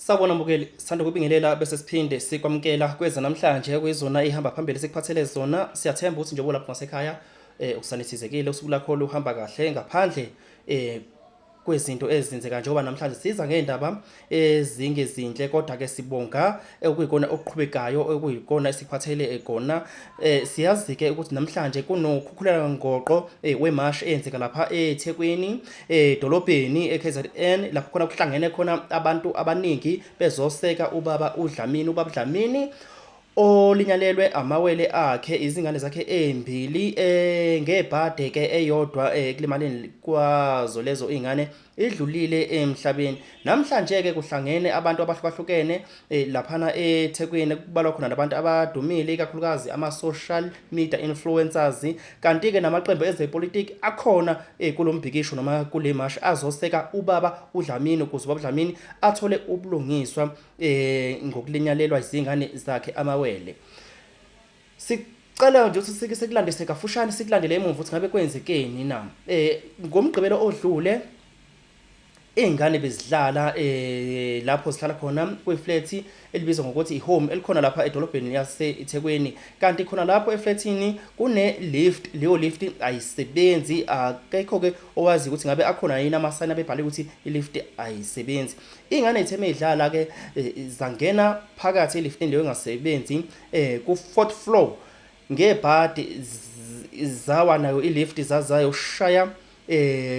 Sawubona mbukeli, sithanda ukubingelela bese siphinde sikwamukela kweza namhlanje kuyizona ihamba phambili sikuphathele zona. Siyathemba ukuthi njengoba lapho ngasekhaya usanethizekile, usuku lakho luhamba kahle ngaphandle kwezinto ezenzeka njengoba namhlanje siza ngendaba ezingezinhle, kodwa ke sibonga okuyikona okuqhubekayo okuyikona esikuphathele kona. Siyazi ke ukuthi namhlanje kunokhukhulela ngoqo wemashi eyenzeka lapha eThekwini edolobheni eKZN, lapho khona kuhlangene khona abantu abaningi bezoseka ubaba uDlamini. Ubaba uDlamini olinyalelwe amawele akhe, izingane zakhe ezimbili, ngebhade ke eyodwa ekulimaleni kwazo lezo izingane idlulile emhlabeni. Namhlanje ke kuhlangene abantu abahlukahlukene laphana eThekwini, kubalwa khona nabantu abadumile, ikakhulukazi ama-social media influencers, kanti-ke namaqembu ezepolitiki akhona kulo mbhikisho noma kule mashi azoseka ubaba uDlamini ukuze ubaba uDlamini athole ubulungiswa ngokulinyalelwa izingane zakhe amawele. Sicela nje ukuthi sike sikulandise kafushane, sikulandele emuva ukuthi ngabe kwenzekeni na. Ngomgqibelo odlule iy'ngane bezidlala lapho zihlala khona kwiflethi elibizwa ngokuthi i-home elikhona lapha edolobheni laseThekwini, kanti khona lapho eflethini kune-lift. Leyo lift ayisebenzi, akekho-ke owazi ukuthi ngabe akhona yini amasayini abebhale ukuthi i-lift ayisebenzi. Iy'ngane zithe meyidlala-ke zangena phakathi eliftini leyo engasebenzi ku-fourth floor, ngebhadi zawa nayo i-lift, zazayoshaya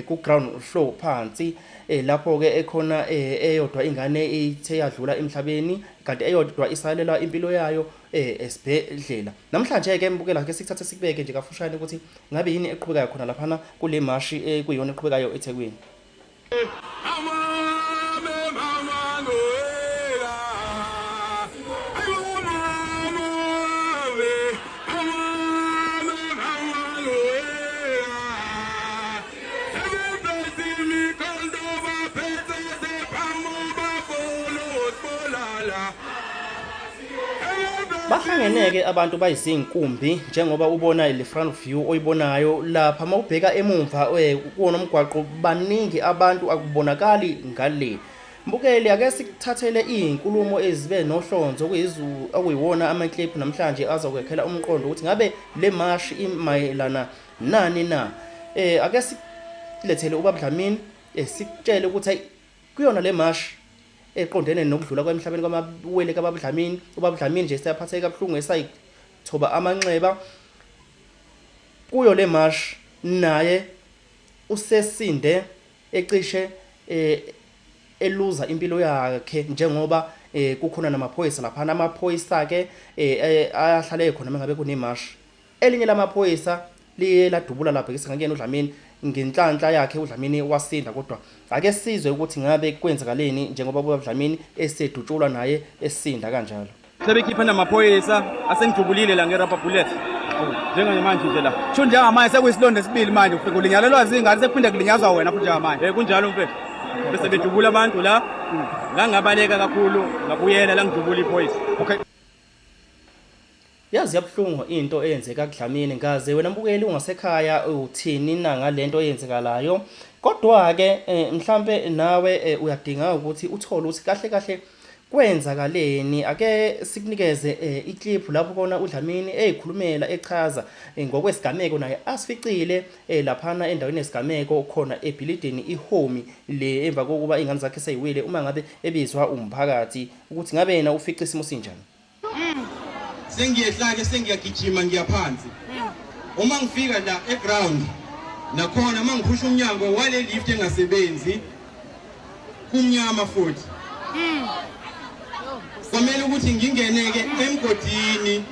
ku ground floor phansi, lapho ke ekhona eyodwa ingane ithe yadlula emhlabeni, kanti eyodwa isalela impilo yayo esibhedlela. Namhlanje ke mbukela ke sikuthathe sikubeke nje kafushane ukuthi ngabe yini eqhubekayo khona laphana kule mashi kuyiyona eqhubekayo eThekwini. Bahlangene-ke abantu bayizinkumbi njengoba ubona le front view oyibonayo lapha. Uma ubheka emumva kuwona umgwaqo baningi abantu, akubonakali ngale. Mbukeli, ake sikuthathele iy'nkulumo ezibe nohlonzo okuyiwona amakliphu namhlanje azokwekhela umqondo ukuthi ngabe le mashi imayelana nani na. Ake sikulethele ubaba Dlamini, sikutshele ukuthi hayi kuyona le mashi eqondene nokudlula kwemhlabeni kwamawele kababa Dlamini. Ubaba Dlamini nje seyaphatheka kabuhlungu esayithoba amanxeba kuyo le mashi, naye usesinde ecishe eluza impilo yakhe njengoba kukhona namaphoyisa laphana. Amaphoyisa ke ayahlale khona mengabe kunemashi. Elinye lamaphoyisa liye ladubula labhekisa ngakuyena uDlamini, ngenhlanhla yakhe uDlamini wasinda, kodwa ake sizwe ukuthi ngabe kwenzakaleni njengoba ubaba Dlamini esedutshulwa naye esinda kanjalo. Sebekhipha namaphoyisa asengidubulile la nge-rubber bullet njengamanje nje la. Sho njengamanje sekuyisilonda esibili manje, ufike ulinyalelwa zingane sekuphinde kulinyazwa wena futhi njengamanje. Kunjalo mfethu. Bese bedubula abantu la. La ngabaleka kakhulu ngabuyela la ngidubula iphoyisa. Okay. Yazi yabuhlungu into eyenzeka kuDlamini, ngaze wena mbukeli ungasekhaya uthini na ngalento eyenzekalayo. Kodwa-ke mhlampe nawe uyadinga ukuthi uthole ukuthi kahle kahle kwenzakaleni. Ake sikunikeze iclip lapho kona uDlamini eyikhulumela echaza ngokwesigameko naye asificile laphana endaweni yesigameko khona ebhilidini iHomi le, emva kokuba iy'ngane zakhe seyiwile, uma ngabe ebizwa umphakathi ukuthi ngabe yena ufice isimo sinjani. Sengiyehla-ke, sengiyagijima ngiya phansi. Uma ngifika la eground nakhona, uma ngiphusha umnyango wale lift engasebenzi, kumnyama futhi. Kwamele ukuthi ngingene-ke emgodini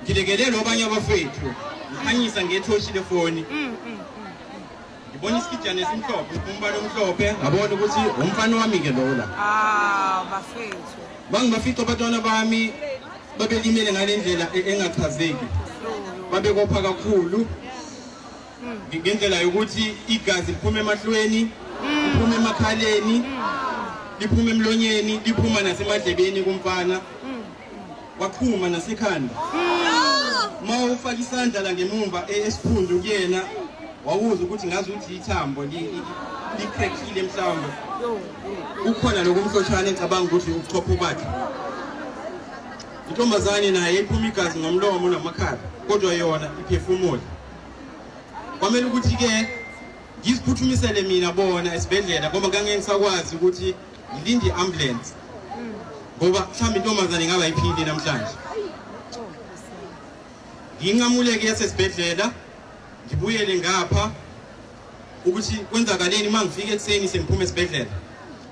ngilekelelwe abanye abafethu, ngikhanyisa ngethoshi lefoni, ngibona isikijana esimhlophe, umbala omhlophe, ngabona ukuthi umfana wami-ke lo la. Ah, bafethu. Bangibafica abantwana bami babelimele ngale ndlela engachazeki, babekopha kakhulu ngendlela yokuthi igazi liphuma emahlweni, liphuma emakhaleni, liphuma emlonyeni, liphuma nasemadlebeni kumfana, waqhuma nasekhanda. Uma ufaka isandla la ngemumva esiphundu kuyena, wawuza ukuthi ngazi ukuthi ithambo licrackile mhlawumbe. Kukhona lokumhlotshana engicabanga ukuthi ubuchopho bakhe. Intombazane naye iphuma igazi ngomlomo namakhala, kodwa yona iphefumula. Kwamele ukuthi-ke ngiziphuthumisele mina bona esibhedlela ngoba ngangeke ngisakwazi ukuthi ngilinde i-ambulance ngoba mhlawumbe intombazane ingaba iphile namhlanje. Nginqamuleke yasesibhedlela ngibuyele ngapha ukuthi kwenzakaleni uma ngifika ekuseni sengiphuma esibhedlela.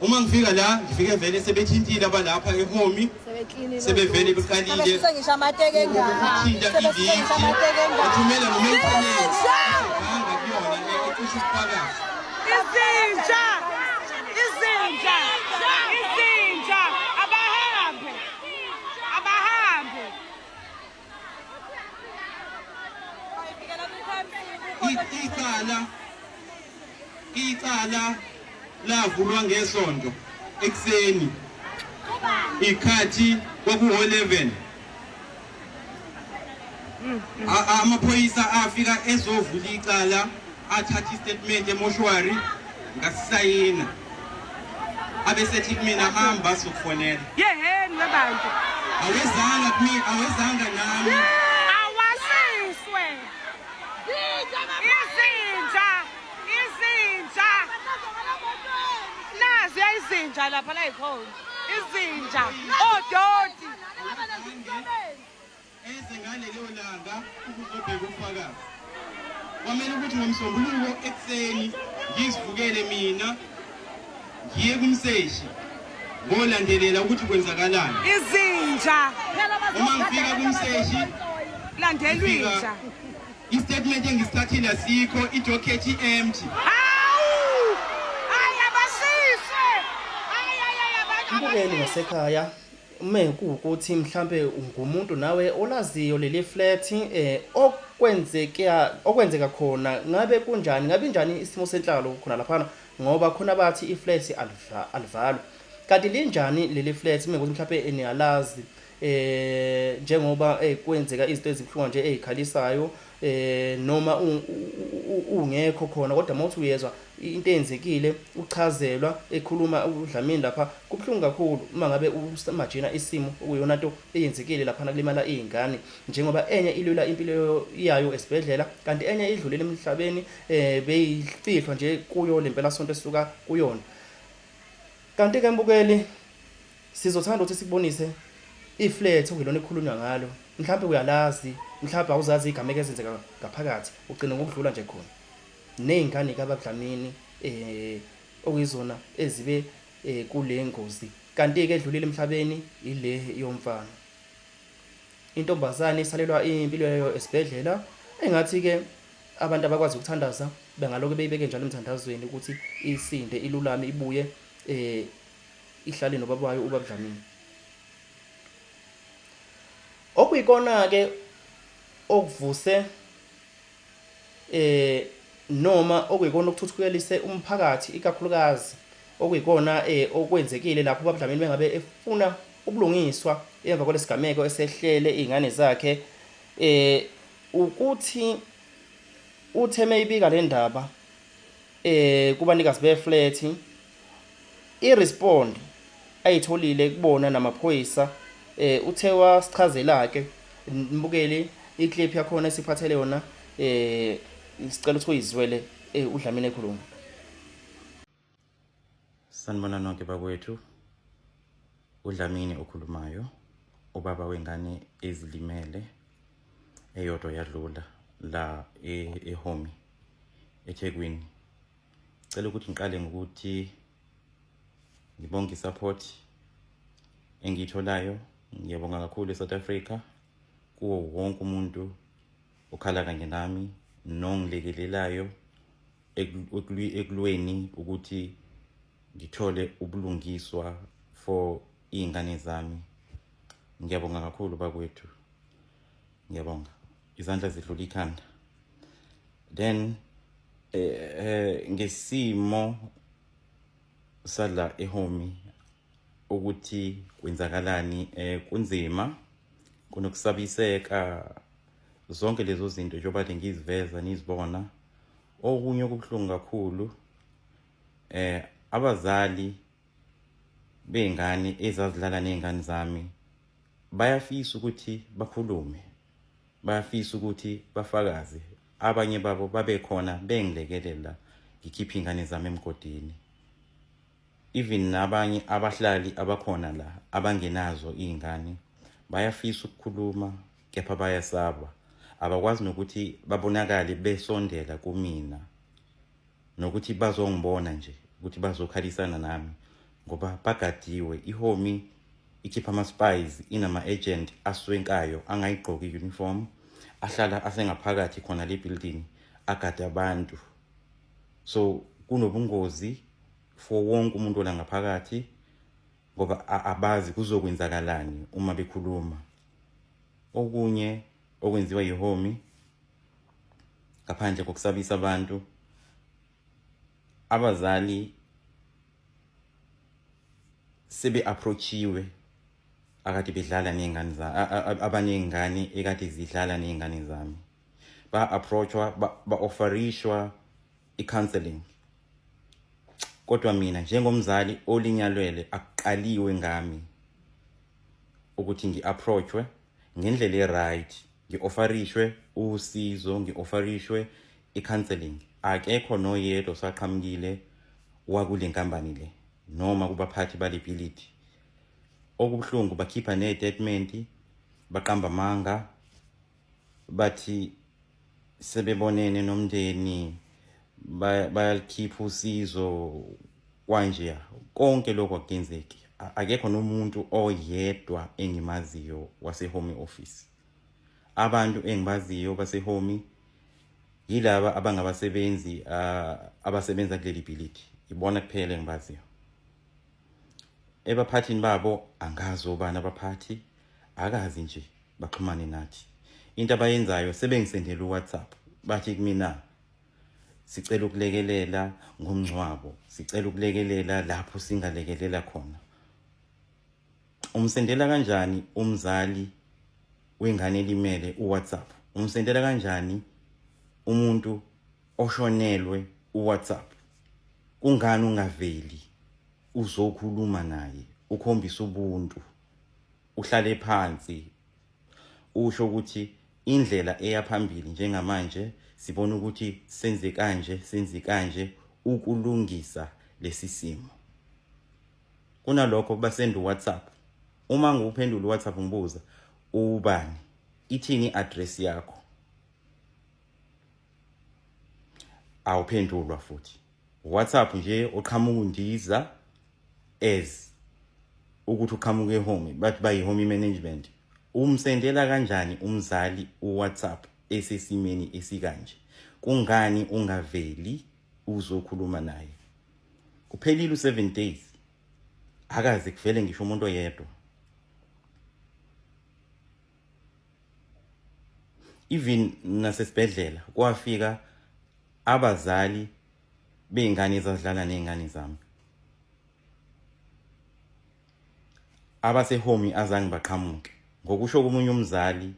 Uma ngifika la ngifike vele sebethintile abalapha ehomi sebevele beqalile Sebesuse ngisho amateki engane. ukuthinta Sebesuse ngisho ilithi amateki engane. bathumela nomaintenance hanga kuyona ecishe ubufakazi. Izinja! Izinja! Izinja! Abahambe! Abahambe! Icala lavulwa ngesonto ekuseni ikhathi kwakuwo-11. Amaphoyisa afika ezovula icala, athatha istatement emoshwari, ngasisayina, abesethi kumina hamba sokufonela. Yeheni webantu. Awezanga kumi, awezanga nami. Awasiswe. Izinja! Izinja! Nazi izinja lapha la yikhona. Izinja! Odoti! Eze ngalelo langa ukuzobheka ubufakazi. Kwamele ukuthi ngoMsombuluko ekuseni ngizivukele mina ngiye kumseshi ngolandelela ukuthi kwenzakalani. Izinja! Uma ngifika kumseshi Landelwa inja. Istatement engisithathile asikho, idocket i-empty. Hawu! Hayi abasiswe! Hayi hayi hayi abantu Mbukeli ngasekhaya, uma kuwukuthi mhlampe ungumuntu nawe olaziyo leli flat okwenzeka khona, ngabe kunjani, ngabe injani isimo senhlalo khona laphana, ngoba khona bathi iflat alivalwa. Kanti linjani leli flat uma kuwukuthi mhlampe niyalazi, njengoba kwenzeka izinto ezibuhlungu nje ezikhalisayo, noma ungekho khona, kodwa mawuthi uyezwa into eyenzekile, uchazelwa ekhuluma uDlamini lapha, kubuhlungu kakhulu uma ngabe usimagina isimo okuyiyona nto eyenzekile laphana, kulimala iy'ngane njengoba enye ilwela impilo yayo esibhedlela kanti enye idlulele emhlabeni, beyifihlwa nje kuyo le mpelasonto esisuka kuyona. Kanti-ke mbukeli, sizothanda ukuthi sikubonise iflat okuyilona ekukhulunywa ngalo. Mhlawumbe uyalazi, mhlawumbe awuzazi igameko ezenzeka ngaphakathi, ugcina ngokudlula nje khona. Ney'ngane kaBabDlamini okuyizona ezibe kule ngozi. Kanti-ke edlulile emhlabeni ile yomfana. Intombazane isalelwa impilo yayo esibhedlela. Engathi-ke abantu abakwazi ukuthandaza bengalokhu beyibeke njalo emthandazweni ukuthi isinde, ilulame, ibuye ihlale nobaba wayo uBabDlamini. Okuyikona-ke okuvuse noma okuyikona okuthuthukelise umphakathi, ikakhulukazi okuyikona okwenzekile lapho uBabDlamini bengabe efuna ubulungiswa emva kwalesigameko esehlele iy'ngane zakhe, ukuthi uthe meyibika le ndaba kubanikazi beflat, i-respond ayitholile kubona namaphoyisa, uthe wasichazela-ke mbukeli iclip yakhona esiphathele yona, sicela ukuthi uyizwele uDlamini ekhuluma. Sanibona nonke bakwethu, uDlamini okhulumayo, ubaba wengane ezilimele, eyodwa yadlula la eHomi eThekwini. Cela ukuthi ngiqale ngokuthi ngibonge isupport engiyitholayo. Ngiyabonga kakhulu eSouth Africa kuwo wonke umuntu okhala kanye nami nongilekelelayo ekulweni ukuthi ngithole ubulungiswa for iy'ngane zami. Ngiyabonga kakhulu bakwethu, ngiyabonga, izandla zidlula ikhanda. Then ngesimo sala eHomi ukuthi kwenzakalani, kunzima, kunokusabiseka, zonke lezo zinto njengoba ngiziveza nizibona. Okunye okubuhlungu kakhulu, Abazali bey'ngane ezazidlala ney'ngane zami bayafisa ukuthi bakhulume, bayafisa ukuthi bafakaze. Abanye babo babekhona bengilekelela ngikhiphe iy'ngane zami emgodini. Even nabanye abahlali abakhona la abangenazo iy'ngane bayafisa ukukhuluma kepha bayasaba. Abakwazi nokuthi babonakale besondela kumina nokuthi bazongibona nje ukuthi bazokhalisana nami ngoba bagadiwe. Ihomi ikhipha ama-spies, inama-agent aswenkayo angayigqoki i-uniform, ahlala asengaphakathi khona le building agade abantu. So kunobungozi for wonke umuntu ola ngaphakathi ngoba abazi kuzokwenzakalani uma bekhuluma. Okunye okwenziwa yihomi ngaphandle kokusabisa abantu, abazali sebe-approachiwe akade bedlala ney'ngane abaney'ngane ekade zidlala ney'ngane zami, ba-approachwa, ba-offerishwa i-counselling. Kodwa mina njengomzali olinyalwele akuqaliwe ngami ukuthi ngi-approachwe ngendlela e-right, ngi-offerishwe usizo, ngi-offerishwe i-counselling. Akekho noyedwa osaqhamukile wakule nkampani le noma kubaphathi bale bhilidi. Okubuhlungu, bakhipha ney'tatimenti, baqamba amanga, bathi sebebonene nomndeni, bayalikhipha usizo kwanje. Konke lokho akuyenzeki. Akekho nomuntu oyedwa engimaziyo wase-home office. Abantu engibaziyo base-home yilaba abangabasebenzi abasebenza kuleli bhilidi, ibona kuphela engibaziyo. Ebaphathini babo angazi obani abaphathi, akazi nje baxhumane nathi. Into abayenzayo, sebengisendela uWhatsApp, bathi kumina sicela ukulekelela ngomngcwabo, sicela ukulekelela lapho singalekelela khona. Umsendela kanjani umzali wengane elimele uWhatsApp? Umsendela kanjani umuntu oshonelwe uWhatsApp? Kungani ungaveli uzokhuluma naye, ukhombisa ubuntu, uhlale phansi, usho ukuthi indlela eya phambili njengamanje sibona ukuthi senze kanje, senze kanje ukulungisa lesi simo? Kunalokho basenda uWhatsApp. Uma ngiwuphendula uWhatsApp ngibuza ubani, ithini i-address yakho, awuphendulwa futhi. WhatsApp nje oqhamuka undiza as ukuthi uqhamuka ehome, bathi bayi-home management. Umsendela kanjani umzali uWhatsApp esesimeni esikanje? Kungani ungaveli uzokhuluma naye? Kuphelile u-7 days, akaze kuvele ngisho umuntu oyedwa. Even nasesibhedlela kwafika abazali bey'ngane ezazidlala ney'ngane zami. Abasehomi azange baqhamuke. Ngokusho komunye umzali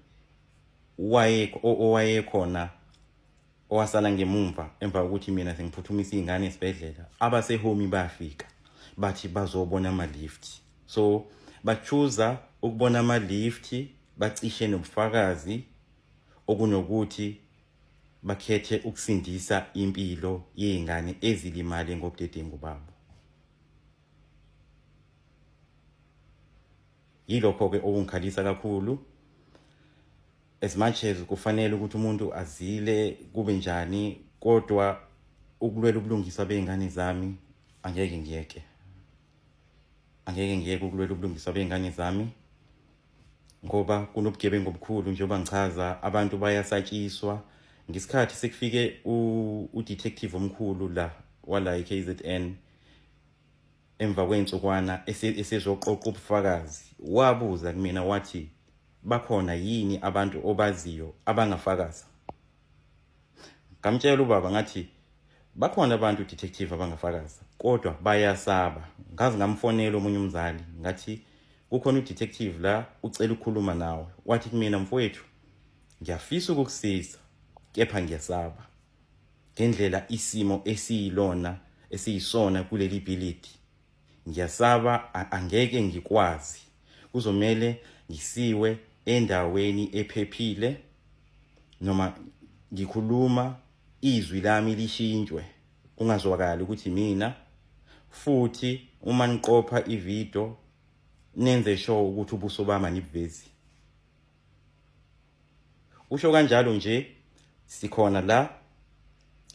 owayekhona owasala ngemumva emva kokuthi mina sengiphuthumisa iy'ngane esibhedlela, abasehomi bafika bathi bazobona ama-lift. So bachuza ukubona ama-lift bacishe nobufakazi okunokuthi bakhethe ukusindisa impilo yey'ngane ezilimale ngobudedengu babo. Yilokho-ke okungikhalisa kakhulu. As much as kufanele ukuthi umuntu azile kube njani, kodwa ukulwela ubulungiswa bey'ngane zami angeke ngiyeke, angeke ngiyeke ukulwela ubulungiswa bey'ngane zami, ngoba kunobugebengu obukhulu. Njengoba ngichaza, abantu bayasatshiswa. Ngesikhathi sekufike u-detective omkhulu la wala e-KZN emva kwey'nsukwana esezoqoqa ubufakazi, wabuza kumina wathi bakhona yini abantu obaziyo abangafakaza. Ngamtshela ubaba ngathi bakhona abantu, detective, abangafakaza, kodwa bayasaba. Ngaze ngamfonela omunye umzali ngathi kukhona udetective la, ucela ukukhuluma nawe. Wathi kumina, "Mfowethu, ngiyafisa ukukusiza, kepha ngiyasaba ngendlela isimo esiyilona." esiyisona kuleli bhilidi. Ngiyasaba angeke ngikwazi. Kuzomele ngisiwe endaweni ephephile noma ngikhuluma izwi lami lishintshwe kungazwakali ukuthi mina futhi uma niqopha ivideo nenze sure ukuthi ubuso bami anibuvezi. Usho kanjalo nje sikhona la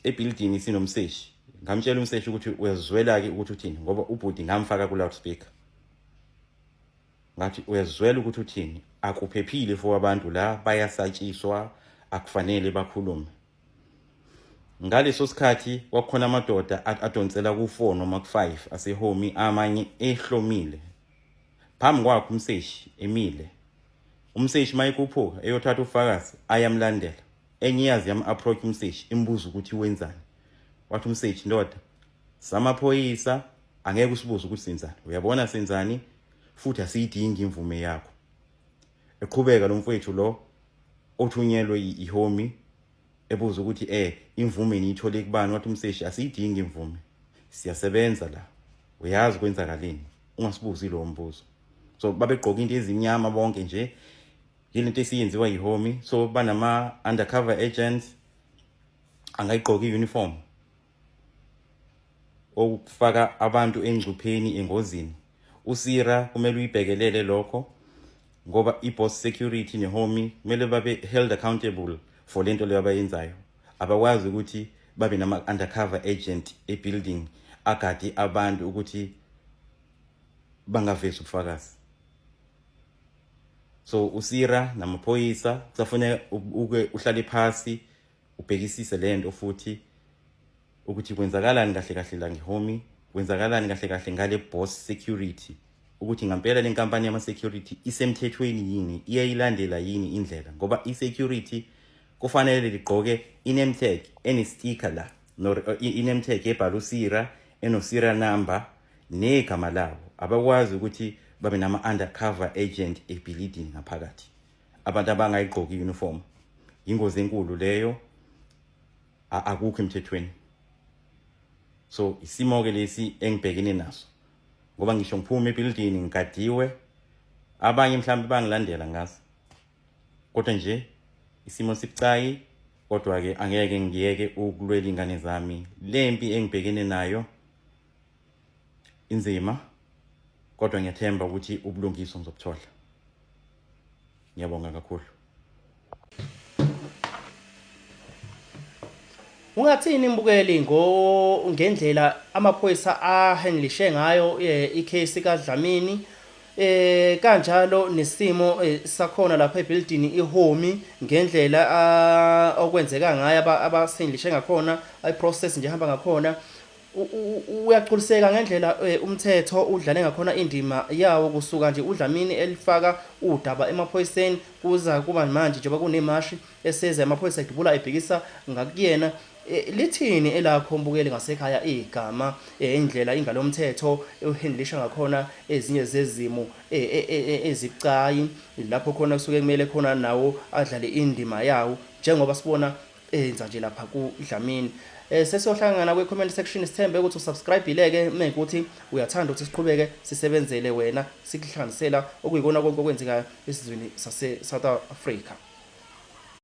ebuilding sinomseshi. Ngamtshela umseshi ukuthi uyazwela ke ukuthi uthini ngoba ubhuti ngamfaka ku loudspeaker. Ngathi uyazwela ukuthi uthini akuphephile for abantu la bayasatshiswa akufanele bakhulume. Ngaleso sikhathi kwakukhona amadoda adonsela ku-4 noma ku-5 asehomi amanye ehlomile. Phambi kwakhe umseshi emile. Umseshi mayekhuphuka eyothatha ufakazi ayamlandela. Enye iyazi yam-approach umseshi imbuza ukuthi wenzani. Wathi umseshi ndoda samaphoyisa angeke usibuze ukuthi senzani. Uyabona senzani futhi asiyidingi imvume yakho. Eqhubeka lo mfowethu lo othunyelwe ihomi ebuza ukuthi eh imvume niyithole kubani wathi umseshi asiyidingi imvume siyasebenza la uyazi kwenzakaleni ungasibuzi lo mbuzo so babegqoka into ezimnyama bonke nje yilento esiyenziwa yihomi so banama undercover agents angayigqoka iuniform okufaka abantu engcupheni engozini usira kumele uyibhekelele lokho ngoba i-boss security nehomi kumele babe held accountable for lento leyo abayenzayo abakwazi ukuthi babe nama-undercover agent e-building agade abantu ukuthi bangavezi ubufakazi so usira namaphoyisa kusafuneka uke uhlale phasi ubhekisise lento futhi ukuthi kwenzakalani kahle kahle la ngehomi kwenzakalani kahle kahle ngale boss security ukuthi ngampela le nkampani yama-security isemthethweni yini iyayilandela yini indlela ngoba i-security kufanele ligqoke i-name tag ene-sticker la i-name tag ebhala usira enosira number negama labo abakwazi ukuthi babe nama-undercover agent ebhilidini ngaphakathi abantu abangayigqoki i-uniform yingozi enkulu leyo akukho emthethweni so isimo ke lesi engibhekene naso ngoba ngisho ngiphuma ebuildini ngigadiwe abanye mhlawumbe bangilandela ngazi kodwa nje isimo sibucayi kodwa ke angeke ngiyeke ukulwela ingane zami lempi engibhekene nayo inzima kodwa ngiyathemba ukuthi ubulungiswa ngizobuthola ngiyabonga kakhulu Ungathini mbukeli ngo ngendlela amaphoyisa ahandlishe ngayo eh, icase kaDlamini eh kanjalo nesimo eh, sakhona lapha ebuilding iHomi ngendlela okwenzeka ngayo abasendlishe ngakhona i process nje hamba ngakhona Uyagculiseka ngendlela eh, umthetho udlale ngakhona indima yawo kusuka nje uDlamini elifaka udaba emaphoyiseni kuza kuba manje njengoba kunemashi eseza amaphoyisa edubula ebhekisa ngakuyena. Eh, lithini elakho mbukeli ngasekhaya igama eh, indlela ingalo yomthetho ehandlisha ngakhona ezinye zezimo ezibucayi lapho khona kusuke kumele khona nawo adlale indima yawo njengoba sibona enza nje lapha kuDlamini. Eh sesiyohlangana kwi comment section sithembe ukuthi usubscribe ke mekuthi uyathanda ukuthi siqhubeke sisebenzele wena sikuhlanganisela okuyikona konke okwenzekayo esizweni sase South Africa.